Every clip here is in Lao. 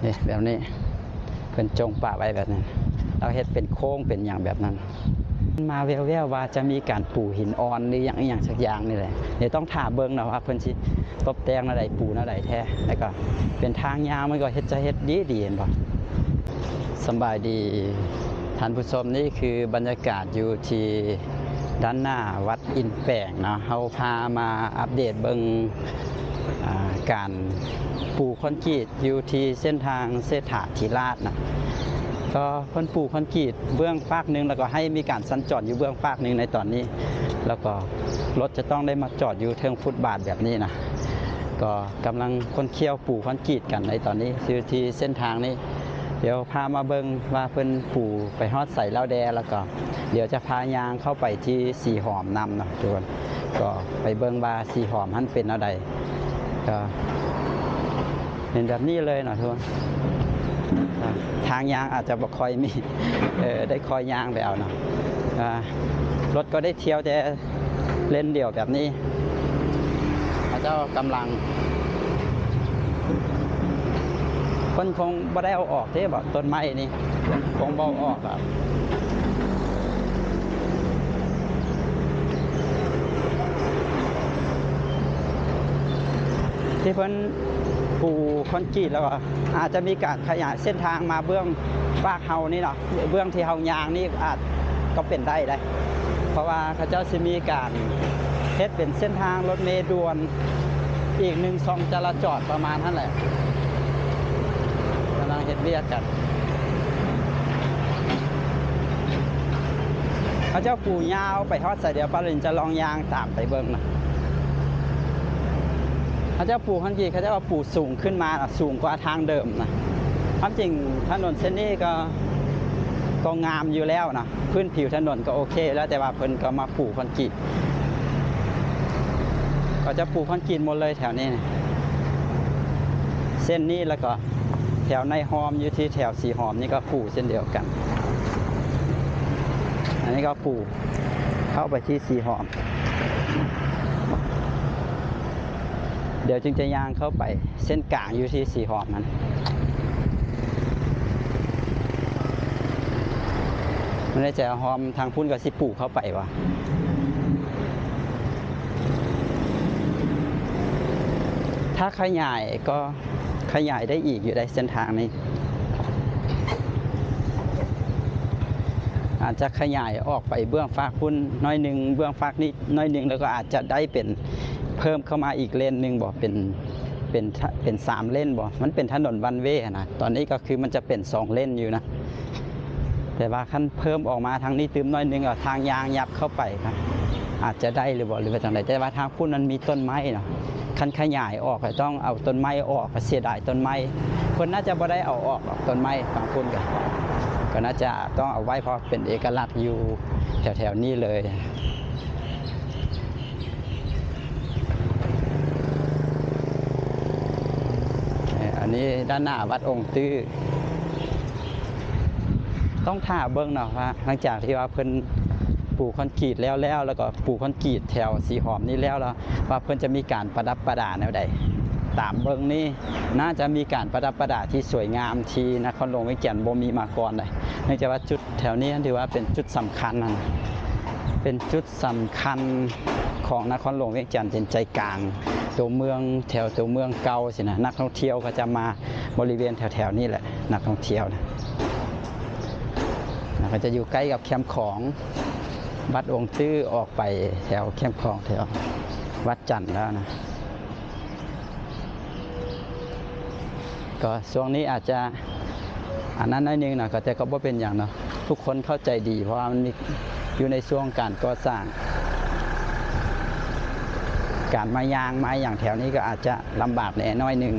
ນີ້ ແບບນີ້ ເພິ່ນຈົ່ງປະໄວ້ແບບນັ້ນ ລາວເຮັດເປັນໂຄ້ງເປັນຫຍັງແບບນັ້ນ. ມາແວ່ວໆວ່າຈະມີການປູຫີນອ່ອນ ຫຼື ຫຍັງອີ່ຫຍັງສັກຢ່າງນີ້ແຫຼະ. ດຽວຕ້ອງຖ້າເບິ່ງເນາະວ່າເພິ່ນຊິຕົບແຕ່ງແນວໃດ ປູແນວໃດແທ້. ແລ້ວກໍເປັນທາງຍາວ ມັນກໍເຮັດ ຈະເຮັດດີໆ ເຫັນບໍ່? ສຳບາຍດີທ່ານຜູ້ຊົມ, ນີ້ຄືບັນຍາກາດຢູ່ທີ່ດ້ານໜ້າວັດອິນແປງເນາະ. ເຮົາພາມາອັບເດດເບິ່ງ ອ່າ ການປູຄອນກຣີດຢູ່ທີ່ເສັ້ນທາງເສດຖາທິລາດນະ. ກໍເພິ່ນປູຄອນກຣີດເບື້ອງຟາກໜຶ່ງ ແລ້ວກໍໃຫ້ມີການສັນຈອນຢູ່ເບື້ອງຟາກໜຶ່ງໃນຕອນນີ້, ແລ້ວກໍລົດຈະຕ້ອງໄດ້ມາຈອດຢູ່ເທິງຟຸດບາດແບບນີ້ນະ. ກໍກຳລັງຂົນເຂົ້າປູຄອນກຣີດກັນໃນຕອນນີ້ ຢູ່ທີ່ເສັ້ນທາງນີ້. ດຽວພາມາເບິ່ງວ່າເພິ່ນປູໄປຮອດໃສແລ້ວແດ່ ແລ້ວກໍດຽວຈະພາຍ່າງເຂົ້າໄປທີ່ສີຫອມນຳເນາະທຸກຄົນ. ກໍໄປເບິ່ງວ່າສີຫອມຫັ້ນເປັນແນວໃດ. ກໍເປັນແບບນີ້ເລີຍເນາະທຸກຄົນ. ອ່າ ທາງຍ່າງອາດຈະບໍ່ຄ່ອຍມີ ເອີ ໄດ້ຄ່ອຍຍ່າງໄປເອົາເນາະ. ອ່າ ລົດກໍໄດ້ທ່ຽວແຕ່ເລນດຽວແບບນີ້. ເຂົາເຈົ້າກຳລັງ ເພິ່ນຄົງບໍ່ໄດ້ເອົາອອກເດ້ບໍ? ຕົ້ນໄມ້ນີ້ຄົງບໍ່ເອົາອອກດອກ. ທີ່ເພິ່ນປູຄອນກຣີດ ແລ້ວກໍອາດຈະມີການຂະຫຍາຍເສັ້ນທາງມາເບື້ອງຟາກເຮົານີ້ເນາະ, ເບື້ອງທີ່ເຮົາຍ່າງນີ້ອາດກໍເປັນໄດ້ເດ້. ເພາະວ່າເຂົາເຈົ້າຊິມີການເຮັດເປັນເສັ້ນທາງລົດເມດ່ວນ ອີກໜຶ່ງຊ່ອງຈະລາຈອນປະມານຫັ້ນແຫຼະ. ກຳລັງເຮັດວຽກກັນ. ເຂົາເຈົ້າປູຍາວໄປຮອດໃສ? ດຽວປາລິນຈະລອງຍ່າງຕາມໄປເບິ່ງນະ. ເຂົາເຈົ້າປູຄອນກຣີດ ເຂົາເຈົ້າວ່າປູສູງຂຶ້ນມານະ, ສູງກວ່າທາງເດີມນະ. ຄວາມຈິງຖະໜົນເສັ້ນນີ້ກໍ ກໍງາມຢູ່ແລ້ວນະ, ພື້ນຜິວຖະໜົນກໍໂອເຄແລ້ວ, ແຕ່ວ່າເພິ່ນກໍມາປູຄອນກຣີດ. ເຂົາຈະປູຄອນກຣີດໝົດເລີຍແຖວນີ້ ເສັ້ນນີ້ ແລ້ວກໍແຖວໃນຮອມ ຢູ່ທີ່ແຖວສີຫອມນີ້ກໍປູເຊັ່ນດຽວກັນ. ອັນນີ້ກໍປູເຂົ້າໄປທີ່ສີຫອມ. ດຽວຈຶ່ງຈະຍ່າງເຂົ້າໄປເສັ້ນກາງຢູ່ທີ່ສີຫອມນັ້ນ. ມັນໄດ້ຈະຮອມທາງພຸ້ນກໍຊິປູເຂົ້າໄປວ່າ ຖ້າຂະຫຍາຍກໍຂະຫຍາຍໄດ້ອີກຢູ່ໃດເສັ້ນທາງນີ້. ອາດຈະຂະຫຍາຍອອກໄປເບື້ອງຟາກພຸ້ນໜ້ອຍໜຶ່ງ, ເບື້ອງຟາກນີ້ໜ້ອຍໜຶ່ງ, ແລ້ວກໍອາດຈະໄດ້ເປັນ ເພີ່ມເຂົ້າມາອີກເລນໜຶ່ງບໍ? ເປັນ ເປັນ ເປັນສາມເລນບໍ? ມັນເປັນຖະໜົນວັນເວຫັ້ນນະ, ຕອນນີ້ກໍຄືມັນຈະເປັນສອງເລນຢູ່ນະ. ແຕ່ວ່າຄັນເພີ່ມອອກມາທາງນີ້ຕື່ມໜ້ອຍໜຶ່ງ ເອົາທາງຍ່າງຍັບເຂົ້າໄປ ອາດຈະໄດ້ຫຼືບໍ່ ຫຼືວ່າຈັ່ງໃດ? ແຕ່ວ່າທາງພຸ້ນມັນມີຕົ້ນໄມ້ເນາະ, ຄັນຂະຫຍາຍອອກກໍຕ້ອງເອົາຕົ້ນໄມ້ອອກ, ເສຍດາຍຕົ້ນໄມ້. ເພິ່ນໜ້າຈະບໍ່ໄດ້ເອົາອອກດອກ ຕົ້ນໄມ້ຝັ່ງພຸ້ນ ກໍ ກໍໜ້າຈະຕ້ອງເອົາໄວ້ ເພາະເປັນເອກະລັກຢູ່ແຖວໆນີ້ເລີຍ. ເອີ ອັນນີ້ດ້ານໜ້າວັດອົງຕື້. ຕ້ອງຖ້າເບິ່ງເນາະວ່າ ຫຼັງຈາກທີ່ວ່າເພິ່ນປູຄອນກຣີດແລ້ວໆ ແລ້ວກໍປູຄອນກຣີດແຖວສີຫອມນີ້ແລ້ວ ແລ້ວວ່າເພິ່ນຈະມີການປະດັບປະດາແນວໃດ. ຕາມເບິ່ງນີ້ໜ້າຈະມີການປະດັບປະດາທີ່ສວຍງາມ ທີ່ນະຄອນຫຼວງວຽງຈັນບໍ່ມີມາກ່ອນໃດ. ເນື່ອງຈາກວ່າຈຸດ ແຖວນີ້ຖືວ່າເປັນຈຸດສຳຄັນນະ, ເປັນຈຸດສຳຄັນຂອງນະຄອນຫຼວງວຽງຈັນ, ເປັນໃຈກາງຕົວເມືອງ, ແຖວຕົວເມືອງເກົ່າຊີ້ນະ. ນັກທ່ອງທ່ຽວກໍຈະມາບໍລິເວນແຖວໆນີ້ແຫຼະ, ນັກທ່ອງທ່ຽວນະ. ແລ້ວກໍຈະຢູ່ໃກ້ກັບແຄມຂອງ ວັດອົງຕື້, ອອກໄປແຖວແຄມຂອງ ແຖວວັດຈັນແລ້ວນະ. ກໍຊ່ວງນີ້ອາດຈະອັນນັ້ນໜ້ອຍໜຶ່ງເນາະ, ກໍ ແຕ່ກໍບໍ່ເປັນຫຍັງເນາະ, ທຸກຄົນເຂົ້າໃຈດີ ເພາະວ່າມັນມີ ຢູ່ໃນຊ່ວງການກໍ່ສ້າງ. ການມາຍ່າງມາຫຍັງແຖວນີ້ກໍອາດຈະລຳບາກແດ່ໜ້ອຍໜຶ່ງ,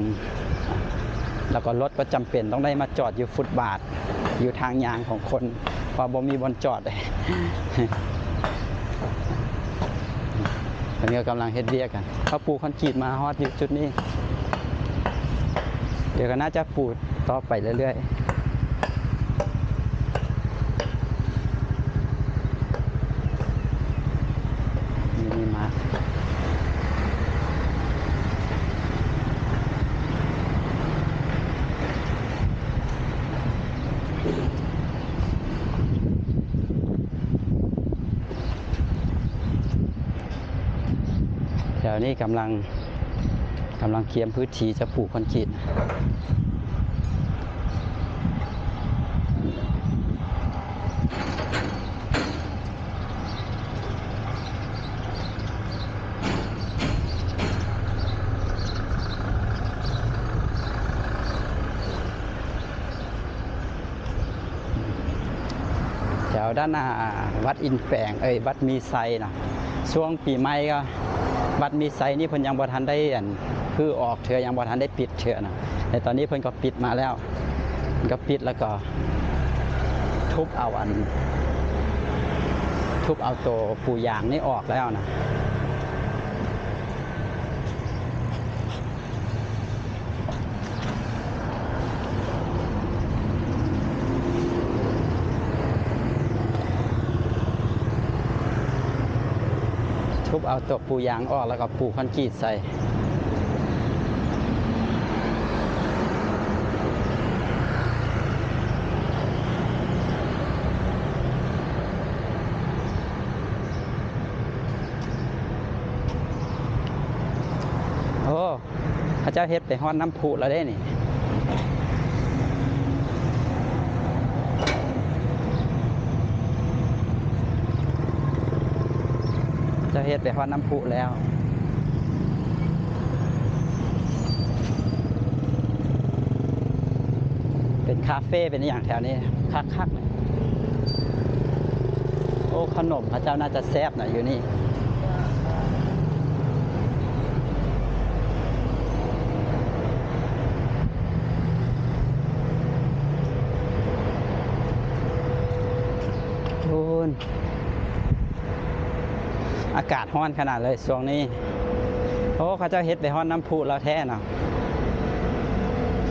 ແລ້ວກໍລົດກໍຈຳເປັນຕ້ອງໄດ້ມາຈອດຢູ່ຟຸດບາດ ຢູ່ທາງຍ່າງຂອງຄົນ ເພາະບໍ່ມີບ່ອນຈອດ. ຕອນນີ້ກໍກຳລັງເຮັດວຽກກັນ, ເຂົາປູຄອນກຣີດມາຮອດຢູ່ຈຸດນີ້, ດຽວກໍໜ້າຈະປູຕໍ່ໄປເລື້ອຍໆ. ນີ້ ນີ້ມາ. ແຖວນີ້ກຳລັງ ກຳລັງກຽມພື້ນທີ່ຈະປູຄອນກຣີດ. ແຖວດ້ານໜ້າວັດອິນແປງ ເອີຍ ວັດມີໄຊເນາະ. ຊ່ວງປີໃໝ່ກໍ ວັດມີໄຊນີ້ເພິ່ນຍັງບໍ່ທັນໄດ້ ອັນ ຮື້ອອກເທື່ອ ຍັງບໍ່ທັນໄດ້ປິດເທື່ອນະ. ແຕ່ຕອນນີ້ເພິ່ນກໍປິດມາແລ້ວ ເພິ່ນກໍປິດ ແລ້ວກໍທຸບເອົາ ອັນ ທຸບເອົາໂຕປູຢາງນີ້ອອກແລ້ວນະ. ທຸບເອົາຕົວປູຢາງອອກ ແລ້ວກໍປູຄອນກຣີດໃສ່. ໂອ້ ເຂົາເຈົ້າເຮັດໄປຮອດນ້ຳພຸແລ້ວເດ້ນີ້. ເຈົ້າເຮັດໄປຮອດນ້ຳພຸແລ້ວ. ເປັນຄາເຟ ເປັນອີ່ຫຍັງແຖວນີ້ ຄັກໆ. ໂອ້ ຂະໜົມເຂົາເຈົ້າໜ້າຈະແຊບນະຢູ່ນີ້. ໂອ້ ອາກາດຮ້ອນຂະໜາດເລີຍຊ່ວງນີ້. ໂອ້ ເຂົາເຈົ້າເຮັດໄປຮອດນ້ຳພຸແລ້ວແທ້ເນາະ.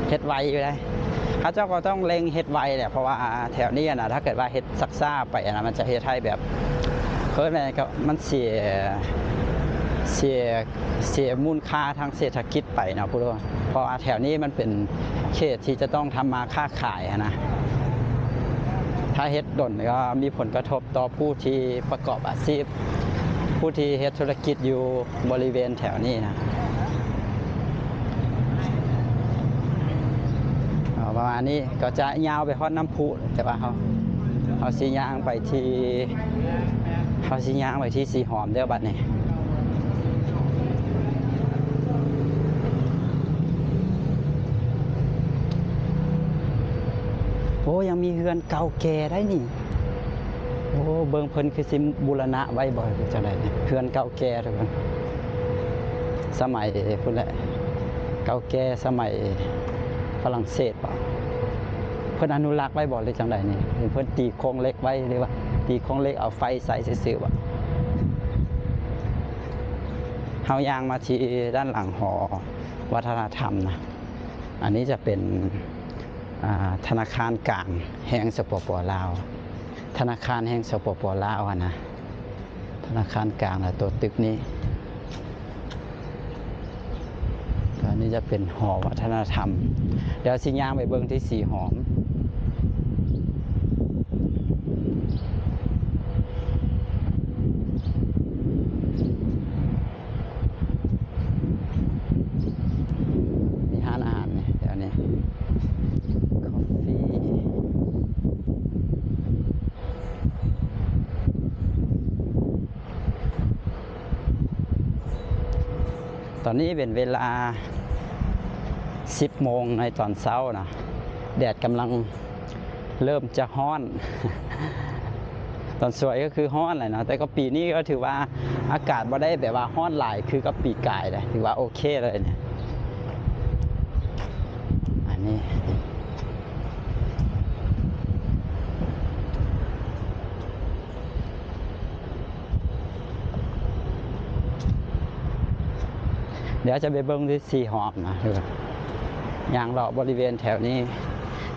ເຮັດໄວຢູ່ເດ້. ເຂົາເຈົ້າກໍຕ້ອງເລັ່ງເຮັດໄວແຫຼະ ເພາະວ່າແຖວນີ້ນະ ຖ້າເກີດວ່າເຮັດຊັກຊ້າໄປນະ ມັນຈະເຮັດໃຫ້ແບບ ເອີ້ນວ່າຫຍັງ ກໍມັນເສຍ ເສຍ ເສຍມູນຄ່າທາງເສດຖະກິດໄປເນາະ ເພາະວ່າແຖວນີ້ມັນເປັນເຂດທີ່ຈະຕ້ອງທຳມາຄ້າຂາຍຫັ້ນນະ. ຖ້າເຮັດດົນກໍມີຜົນກະທົບຕໍ່ຜູ້ທີ່ປະກອບອາຊີບ ຜູ້ທີ່ເຮັດທຸລະກິດຢູ່ບໍລິເວນແຖວນີ້ນະ. ເອົາປະມານນີ້ກໍຈະຍາວໄປຮອດນ້ຳພຸ ແຕ່ວ່າເຮົາ ເຮົາຊິຍ່າງໄປທີ່ ເຮົາຊິຍ່າງໄປທີ່ສີຫອມເດີ້ບັດນີ້. ໂອ້ ຍັງມີເຮືອນເກົ່າແກ່ໄດ໋ນີ້. ໂອ້ ເບິ່ງເພິ່ນຄືຊິບູລະນະໄວ້ບໍ່ ຈັ່ງໃດນີ້ ເຮືອນເກົ່າແກ່ທຸກຄົນ ສະໄໝພຸ້ນແຫຼະ ເກົ່າແກ່ສະໄໝຝຣັ່ງເສດບໍ ເພິ່ນອະນຸລັກໄວ້ບໍ ຫຼືຈັ່ງໃດນີ້ ເພິ່ນຕີໂຄງເຫຼັກໄວ້ ຫຼືວ່າຕີໂຄງເຫຼັກເອົາໄຟໃສ່ຊື່ໆບໍ. ເຮົາຍ່າງມາທີ່ດ້ານຫຼັງຫໍວັດທະນະທຳນະ ອັນນີ້ຈະເປັນ ອ່າ ທະນາຄານກາງແຫ່ງ ສປປ ລາວ ທະນາຄານແຫ່ງ ສປປ ລາວຫັ້ນນະ ທະນາຄານກາງ ແລະ ຕົວຕຶກນີ້ ແລະ ອັນນີ້ຈະເປັນຫໍວັດທະນະທຳ. ດຽວຊິຍ່າງໄປເບິ່ງທີ່ສີຫອມ. ມີຮ້ານອາຫານນີ້ ແຖວນີ້ ຄອບຟີ. ຕອນນີ້ເປັນເວລາສິບໂມງໃນຕອນເຊົ້າເນາະ ແດດກຳລັງ ເລີ່ມຈະຮ້ອນ ຕອນສວຍກໍຄືຮ້ອນແຫຼະເນາະ ແຕ່ກໍປີນີ້ກໍຖືວ່າອາກາດບໍ່ໄດ້ແບບວ່າຮ້ອນຫຼາຍຄືກັບປີກາຍເດ້ ຖືວ່າໂອເຄເລີຍນີ້. ອັນນີ້ ດຽວຈະໄປເບິ່ງທີ່ສີຫອມນະ ຍ່າງເລາະບໍລິເວນແຖວນີ້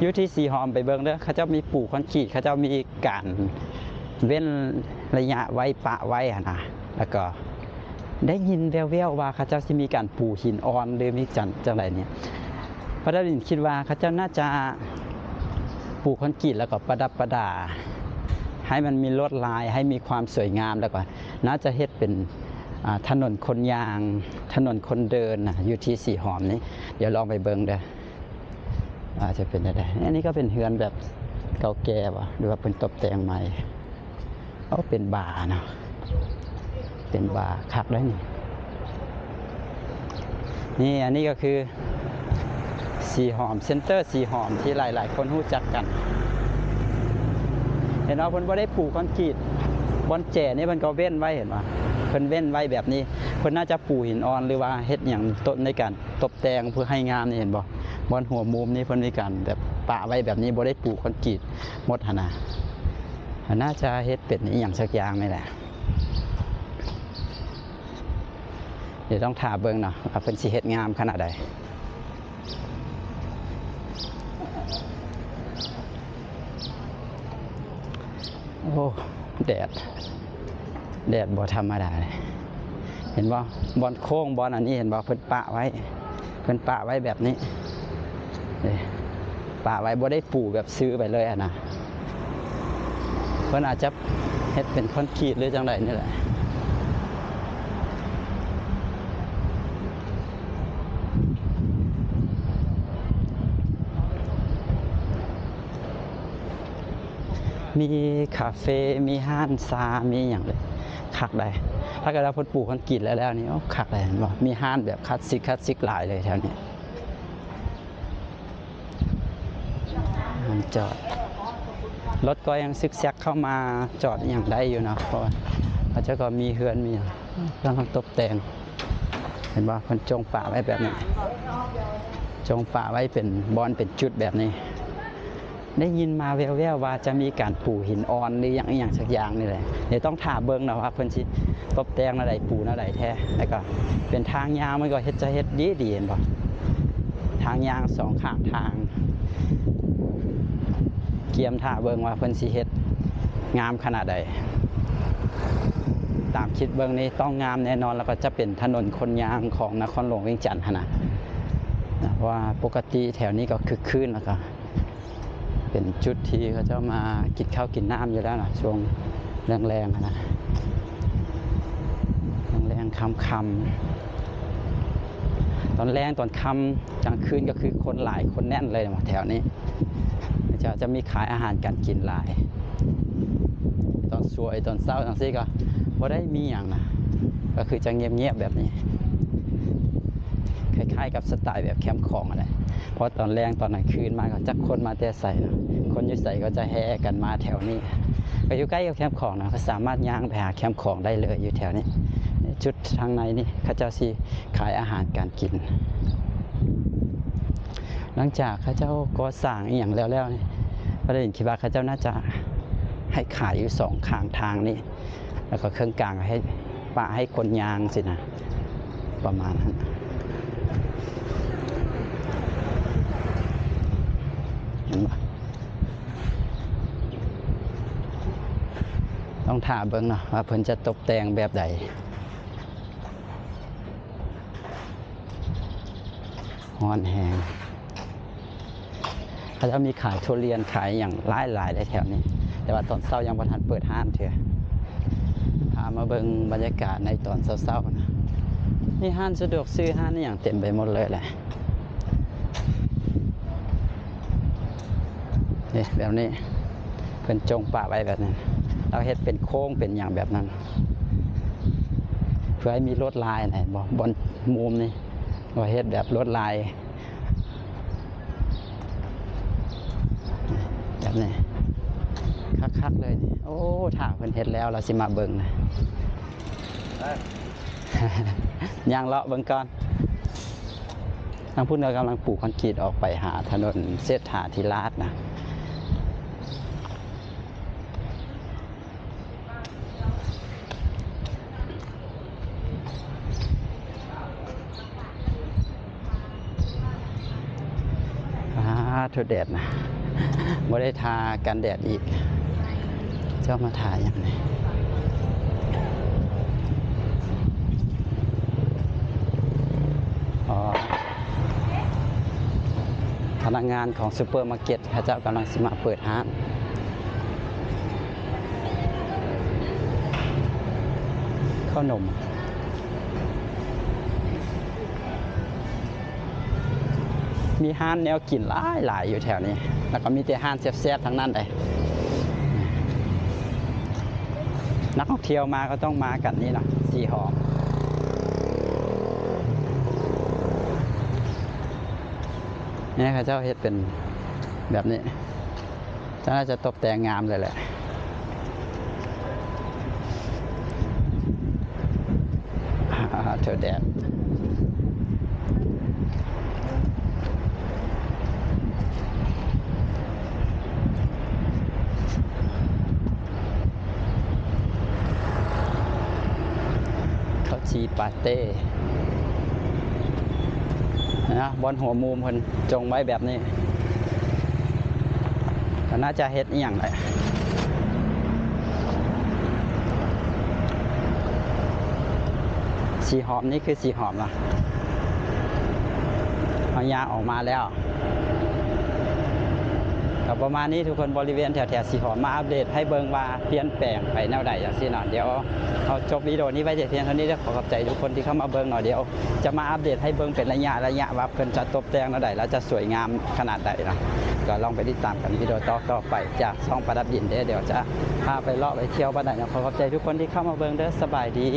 ຢູ່ທີ່ສີຫອມໄປເບິ່ງເດີ້ ເຂົາເຈົ້າມີປູຄອນກຣີດ ເຂົາເຈົ້າມີການເວັ້ນໄລຍະໄວ້ ປະໄວ້ຫັ້ນນະ ແລ້ວກໍໄດ້ຍິນແວ່ວໆວ່າເຂົາເຈົ້າຊິມີການປູຫີນອ່ອນ ຫຼືມີຈັນ ຈັ່ງໃດນີ້ ພະດາວດິນຄິດວ່າເຂົາເຈົ້າໜ້າຈະ ປູກຄອນກຣີດ ແລ້ວກໍປະດັບປະດາໃຫ້ມັນມີລວດລາຍ ໃຫ້ມີຄວາມສວຍງາມ ແລ້ວກໍໜ້າຈະເຮັດເປັນ ອ່າ ຖະໜົນຄົນຍ່າງ ຖະໜົນຄົນເດີນນະ ຢູ່ທີ່ສີຫອມນີ້. ດຽວລອງໄປເບິ່ງເດີ້ ອາດຈະເປັນແນວໃດ. ອັນນີ້ກໍເປັນເຮືອນແບບເກົ່າແກ່ບໍ ຫຼືວ່າເພິ່ນຕົບແຕ່ງໃໝ່? ໂອ້ ເປັນບາເນາະ ເປັນບາ ຄັກໄດ໋ນີ້. ນີ້ ອັນນີ້ກໍຄືສີຫອມ ເຊັນເຕີສີຫອມທີ່ຫຼາຍໆຄົນຮູ້ຈັກກັນ. ເຫັນວ່າເພິ່ນບໍ່ໄດ້ປູຄອນກຣີດ ບ່ອນແຈນີ້ເພິ່ນກໍເວັ້ນໄວ້ ເຫັນບໍ່ ເພິ່ນເວັ້ນໄວ້ແບບນີ້. ເພິ່ນໜ້າຈະປູຫີນອ່ອນ ຫຼືວ່າເຮັດຫຍັງຕົ້ນໃນການຕົບແຕ່ງເພື່ອໃຫ້ງາມນີ້ ເຫັນບໍ່? ບ່ອນຫົວມຸມນີ້ເພິ່ນມີການແບບປະໄວ້ແບບນີ້ ບໍ່ໄດ້ປູຄອນກຣີດໝົດຫັ້ນນະ. ໜ້າຈະເຮັດເປັນອີ່ຫຍັງສັກຢ່າງນີ້ແຫຼະ. ດຽວຕ້ອງຖ້າເບິ່ງເນາະ ວ່າເພິ່ນຊິເຮັດງາມຂະໜາດໃດ. ໂອ້ ແດດ ແດດບໍ່ທຳມະດາເລີຍ. ເຫັນບໍ່? ບ່ອນໂຄ້ງ ບ່ອນອັນນີ້ ເຫັນບໍ່? ເພິ່ນປະໄວ້ ເພິ່ນປະໄວ້ແບບນີ້ ເດ້ ປະໄວ້ ບໍ່ໄດ້ປູແບບຊື່ໄປເລີຍຫັ້ນນະ. ເພິ່ນອາດຈະເຮັດເປັນຄອນກຣີດ ຫຼືຈັ່ງໃດນີ້ແຫຼະ. ມີຄາເຟ ມີຮ້ານຊາ ມີຫຍັງເລີຍ ຄັກໄດ໋. ຖ້າເກີດວ່າເພິ່ນປູຄອນກຣີດແລ້ວໆນີ້ ໂອ້ ຄັກໄດ໋ ເຫັນບໍ່? ມີຮ້ານແບບຄລາສສິກ ຄລາສສິກຫຼາຍເລີຍແຖວນີ້. ຈອດ ລົດກໍຍັງຊຶກແຊກເຂົ້າມາຈອດອີ່ຫຍັງໄດ້ຢູ່ເນາະ ເພາະວ່າເຂົາເຈົ້າກໍມີເຮືອນມີຫຍັງກຳລັງຕົບແຕ່ງ. ເຫັນບໍ່? ເພິ່ນຈົ່ງປະໄວ້ແບບນີ້ ຈົ່ງປະໄວ້ເປັນບ່ອນເປັນຈຸດແບບນີ້. ໄດ້ຍິນມາແວ່ວໆວ່າຈະມີການປູຫີນອ່ອນ ຫຼືຫຍັງອີ່ຫຍັງສັກຢ່າງນີ້ແຫຼະ. ດຽວຕ້ອງຖ້າເບິ່ງເນາະວ່າເພິ່ນຊິຕົບແຕ່ງແນວໃດ ປູແນວໃດແທ້. ແລ້ວກໍເປັນທາງຍາວ ມັນກໍເຮັດ ຈະເຮັດດີໆ ເຫັນບໍ່? ທາງຍ່າງສອງຂ້າງທາງ ກຽມຖ້າເບິ່ງວ່າເພິ່ນຊິເຮັດງາມຂະໜາດໃດ. ຕາມຄິດເບິ່ງນີ້ຕ້ອງງາມແນ່ນອນ ແລ້ວກໍຈະເປັນຖະໜົນຄົນຍ່າງຂອງນະຄອນຫຼວງວຽງຈັນຫັ້ນນະ ເພາະວ່າປົກກະຕິແຖວນີ້ກໍຄຶກຄື້ນ ແລ້ວກໍ ເປັນຈຸດທີ່ເຂົາເຈົ້າມາກິນເຂົ້າກິນນ້ຳຢູ່ແລ້ວນະ ຊ່ວງແລງໆຫັ້ນນະ ແລງໆຄ່ຳໆ. ຕອນແລງ ຕອນຄ່ຳ ກາງຄືນກໍຄືຄົນຫຼາຍ ຄົນແໜ້ນເລີຍແຖວນີ້. ເຂົາເຈົ້າຈະມີຂາຍອາຫານການກິນຫຼາຍ. ຕອນສວຍ ຕອນເຊົ້າຈັ່ງຊີ້ກໍບໍ່ໄດ້ມີຫຍັງນະ ກໍຄືຈະງຽບໆແບບນີ້ ຄ້າຍໆກັບສະໄຕແບບແຄມຂອງຫັ້ນແຫຼະ. ເພາະຕອນແລງຕອນກາງຄືນມາກໍຈັກຄົນມາແຕ່ໃສເນາະ ຄົນຢູ່ໃສກໍຈະແຫ່ກັນມາແຖວນີ້. ກໍຢູ່ໃກ້ກັບແຄມຂອງນະ ກໍສາມາດຍ່າງໄປຫາແຄມຂອງໄດ້ເລີຍ ຢູ່ແຖວນີ້. ຈຸດທາງໃນນີ້ເຂົາເຈົ້າຊິຂາຍອາຫານການກິນ. ຫຼັງຈາກເຂົາເຈົ້າກໍ່ສ້າງອີ່ຫຍັງແລ້ວໆນີ້ ກໍໄດ້ຍິນຄິດວ່າເຂົາເຈົ້າໜ້າຈະໃຫ້ຂາຍຢູ່ສອງຂ້າງທາງນີ້ ແລ້ວກໍເຄິ່ງກາງໃຫ້ ປະໃຫ້ຄົນຍ່າງຊີ້ນະ ປະມານນັ້ນ. ເຫັນບໍ່? ຕ້ອງຖ້າເບິ່ງເນາະວ່າເພິ່ນຈະຕົບແຕ່ງແບບໃດ. ຮ້ອນແຮງ. ເຂົາເຈົ້າມີຂາຍທຸລຽນ ຂາຍຫຍັງຫຼາຍໆເດ້ແຖວນີ້ ແຕ່ວ່າຕອນເຊົ້າຍັງບໍ່ທັນເປີດຮ້ານເທື່ອ. ພາມາເບິ່ງບັນຍາກາດໃນຕອນເຊົ້າໆນະ. ມີຮ້ານສະດວກຊື້ ຮ້ານອີ່ຫຍັງເຕັມໄປໝົດເລີຍແຫຼະ. ນີ້ ແບບນີ້ ເພິ່ນຈົ່ງປະໄວ້ແບບນັ້ນ ລາວເຮັດເປັນໂຄ້ງເປັນຫຍັງແບບນັ້ນ ເພື່ອໃຫ້ມີລວດລາຍນະ ເຫັນບໍ່? ບ່ອນມຸມນີ້ ວ່າເຮັດແບບລວດລາຍ ແບບນີ້ ຄັກໆເລີຍນີ້. ໂອ້ ຖ້າເພິ່ນເຮັດແລ້ວ ລາວຊິມາເບິ່ງນະ. ຍ່າງເລາະເບິ່ງກ່ອນ. ທາງພຸ້ນກໍກຳລັງປູຄອນກຣີດອອກໄປຫາຖະໜົນເສດຖາທິລາດນະ. ອາ ໂທ້ ແດດນະ ບໍ່ໄດ້ທາກັນແດດອີກ. ເຈົ້າມາຖ່າຍຫຍັງນີ້? ອໍ ພະນັກງານຂອງຊຸບເປີມາເກັດ ເຂົາເຈົ້າກຳລັງຊິມາເປີດຮ້ານເຂົ້າໜົມ. ມີຮ້ານແນວກິນຫຼາຍໆ ຢູ່ແຖວນີ້ ແລ້ວກໍມີແຕ່ຮ້ານແຊບໆ ທັງນັ້ນເດ້. ນັກທ່ອງທ່ຽວມາກໍຕ້ອງມາກັນນີ້ເນາະ ສີຫອມ. ນີ້ເຂົາເຈົ້າເຮັດເປັນແບບນີ້ ເຈົ້າໜ້າຈະຕົບແຕ່ງງາມເລີຍແຫຼະ. ເທີແດດ ເຂົ້າຈີ່ປາເຕ້ ນະ ບ່ອນຫົວມຸມເພິ່ນຈົ່ງໄວ້ແບບນີ້ ກໍໜ້າຈະເຮັດອີ່ຫຍັງແຫຼະ. ສີຫອມ ນີ້ຄືສີຫອມເນາະ ເຮົາຍ່າງອອກມາແລ້ວ ກໍປະມານນີ້ທຸກຄົນ. ບໍລິເວນແຖວໆ ສີຫອມ ມາອັບເດດໃຫ້ເບິ່ງວ່າປ່ຽນແປງໄປແນວໃດ ຈັ່ງຊີ້ເນາະ. ດຽວເຮົາຈົບວິດີໂອນີ້ໄວ້ແຕ່ພຽງເທົ່ານີ້ເດີ. ຂໍຂອບໃຈທຸກຄົນທີ່ເຂົ້າມາເບິ່ງເນາະ. ດຽວຈະມາອັບເດດໃຫ້ເບິ່ງເປັນໄລຍະໆ ວ່າເພິ່ນຈະຕົບແຕ່ງແນວໃດ ແລ້ວຈະສວຍງາມຂະໜາດໃດເນາະ. ກໍລອງໄປຕິດຕາມກັນວິດີໂອຕໍ່ໆ ໄປຈາກຊ່ອງປະດັບດິນເດີ. ດຽວຈະພາໄປເລາະໄປທ່ຽວບ້ານໃດເນາະ. ຂໍຂອບໃຈທຸກຄົນທີ່ເຂົ້າມາເບິ່ງເດີ. ສະບາຍດີ.